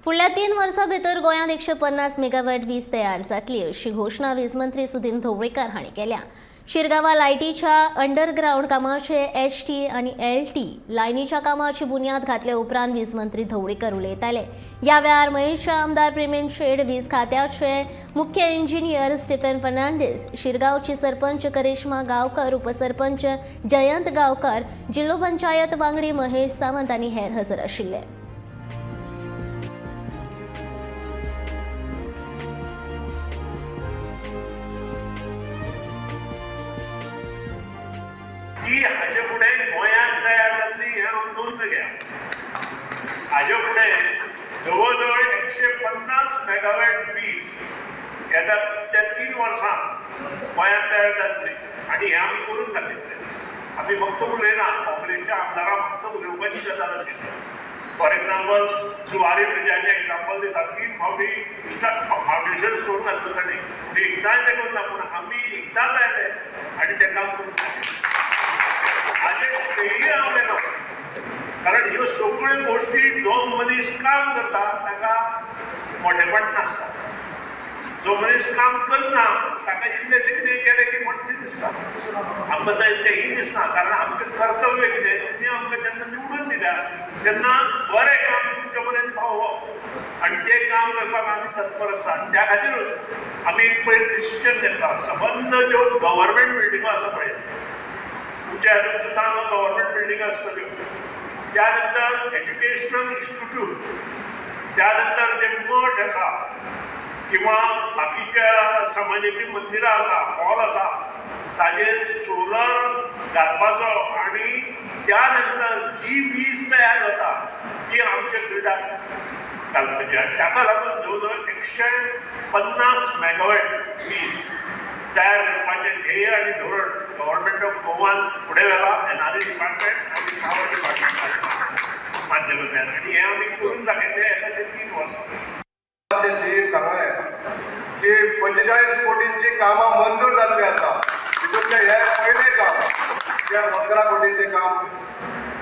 फुडल्या 3 वर्सां भितर गोंयांत 150 मेगावॅट वीज तयार जातली अशी घोशणा वीज मंत्री सुदिन ढवळीकार हांणी केल्या. शिरगांवा लायटीच्या अंडरग्रावंड कामाचे एचटी आनी एलटी लायनीच्या कामाची बुन्याद घातले उपरांत वीज मंत्री ढवळीकर उलयताले. ह्या वेळार मयेंचे आमदार प्रेमेंद्र शेट, वीज खात्याचे मुख्य इंजिनियर स्टीफन फर्नांडीस, शिरगांवची सरपंच करिश्मा गांवकर, उपसरपंच जयंत गांवकर, जिल्हो पंचायत वांगडी महेश सावंत आनी हेर हजर आशिल्ले. ती हाजे फुडें गोंयांत तयार जातली हें हांव नोंद घ्या. हाजे फुडें जवळ जवळ 150 मेगावॅट वीज येता त्या 3 वर्सांत गोंयांत तयार जातली आनी हें आमी करून दाखयतले. आमी फक्त उलयना, काँग्रेसच्या आमदारां फक्त उलोवपाची गजाल आशिल्ली. फॉर एग्जाम्पल, जुवारी ब्रिजाचें एग्जाम्पल दिता. 3 फावटी फावंडेशन सोडून घातलो तांणी, पूण एकदांय तें करूं ना. पूण आमी एकदांच आयले आनी तें काम करून दाखयलें. हाजें श्रेय हांव घेना, कारण ह्यो सगळ्यो गोश्टी जो मनीस काम करता ताका मोठेपण नासता. जो मनीस काम करना ताका इल्लें कितें केलें की मोठें दिसता. आमकां तेंय दिसना, कारण आमचें कर्तव्य कितें, तुमी आमकां जेन्ना निवडून दिल्या तेन्ना बरें काम तुमचे पर्यंत पावोवप आनी तें काम करपाक आमी तत्पर आसता. आनी त्या खातीरूच आमी एक पयर डिसिजन घेतला. सबंद ज्यो गव्हर्मेंट बिल्डिंगो आसा पळय, तुमच्या हातून सुद्दां गव्हर्मेंट बिल्डिंग आसतल्यो, त्या नंतर एज्युकेशनल इन्स्टिट्यूट, त्या नंतर जे मठ आसा किंवा बाकीच्या समाजाची मंदिरां आसा, हॉल आसा, ताजेर सोलर घालपाचो आनी त्या नंतर जी वीज तयार जाता ती आमच्या ग्रिडाक घालपाची. आनी ताका लागून जवळ जवळ 150 मेगावॅट वीज तयार करपाचें ध्येय आनी धोरण गव्हर्मेंट ऑफ गोवान फुडें व्हेलां, एनआरई डिपार्टमेंट आनी पावर डिपार्टमेंटाच्या माध्यमांतल्यान, आनी हें आमी करून दाखयतले येता ते 3 वर्सां. आमचे सीईन सांगलें की 45 कोटींची कामां मंजूर जाल्ली आसा. तितूंतलें हें पयलें काम जें 11 कोटींचें काम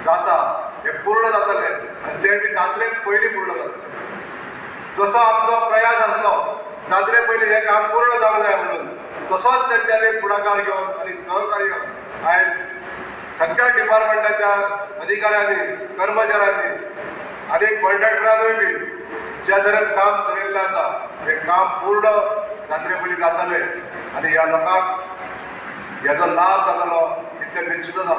जाता, हें पूर्ण जातलें आनी तें बी जात्रे पयलीं पूर्ण जातलें. जसो आमचो प्रयास आसलो जात्रे पयलीं हें काम पूर्ण जावंक जाय म्हणून, तसोच तेंच्यांनी फुडाकार घेवन आनी सहकार्य आयज सगळ्या डिपार्टमेंटाच्या अधिकाऱ्यांनी, कर्मचाऱ्यांनी आनी कॉन्ट्रॅक्टरानूय बी ज्या तरेन काम चलयल्लें आसा, हें काम पूर्ण जात्रे पयलीं जातलें आनी ह्या लोकांक हेजो लाभ जातलो इतलें निश्चितच आसा.